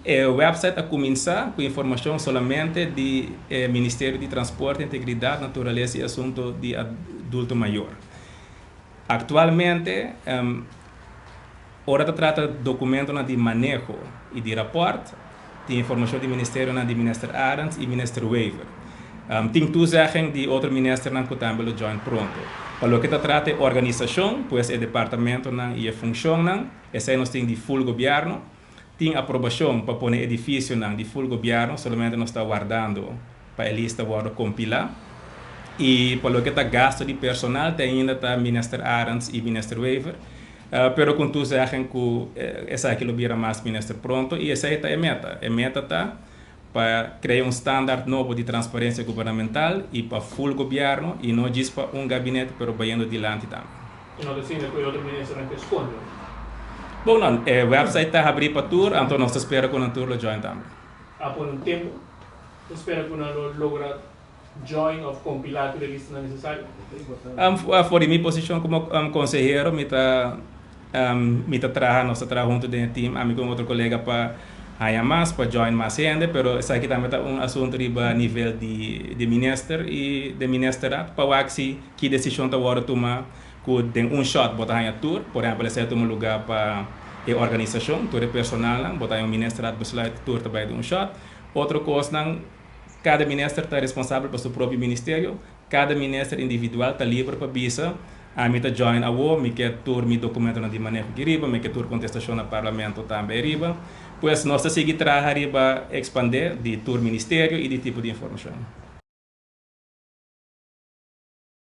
E website a cuminsa cu informacion solamente di e Ministerio di Transporte, Integridad, Naturalesa y Asunto di Adulto Mayor. Actualmente, ora ta trata documentonan di maneho y di rapport, tin informacion di ministerionan di Minister Arends y Minister Wever. Tin toezegging di otro ministernan cu tambe lo join pronto. Pa loke ta trata e organisacion, pues e departamentonan y e funcionnan, esey nos tin di full gobierno. Tin aprobacion pa pone edificionan di full gobierno, solamente nos ta wardando pa e lista wordo compila. Y pa loke ta gasto di personal te ainda ta Minister Arends y Minister Wever, pero cu toezegging cu esaki lo bira mas minister pronto y esey ta e meta. E meta ta pa crea un standaard nobo di transparencia gubernamental y pa full gobierno y no djis pa un gabinete, pero bayendo dilanti tambe. Y no ta asina cu e otro ministernan ke sconde? Bon, no, e website ta habri pa tur, anto nos ta spera cu nan tur lo join tambe. A pone un tempo? Ta spera cu nan lo logra join of compila tur e listanan necesario? For di mi posicion como consehero mi ta mi ta traha, nos ta traha hunto den e team, ami cu un otro colega pa haya mas, pa join mas hende, pero esaki tambe ta un asunto riba nivel di minister y den ministerraad pa wak si ki decision ta wordo tuma cu den un shot bo ta haya tur. Por ehempel, esey a tuma lugar pa e organisacion, tur e personalnan, bo ta haya un ministerraad besluit, tur ta bay den un shot. Otro cosnan, cada minister ta responsabel pa su propio ministerio, cada minister individual ta liber pa bisa, "Ami ta join awo, mi ke tur mi documentonan di maneho aki riba, mi ke tur contestacion na parlamento tambe riba." Pues nos ta sigui traha riba expande di tur ministerio y di tipo di informacion.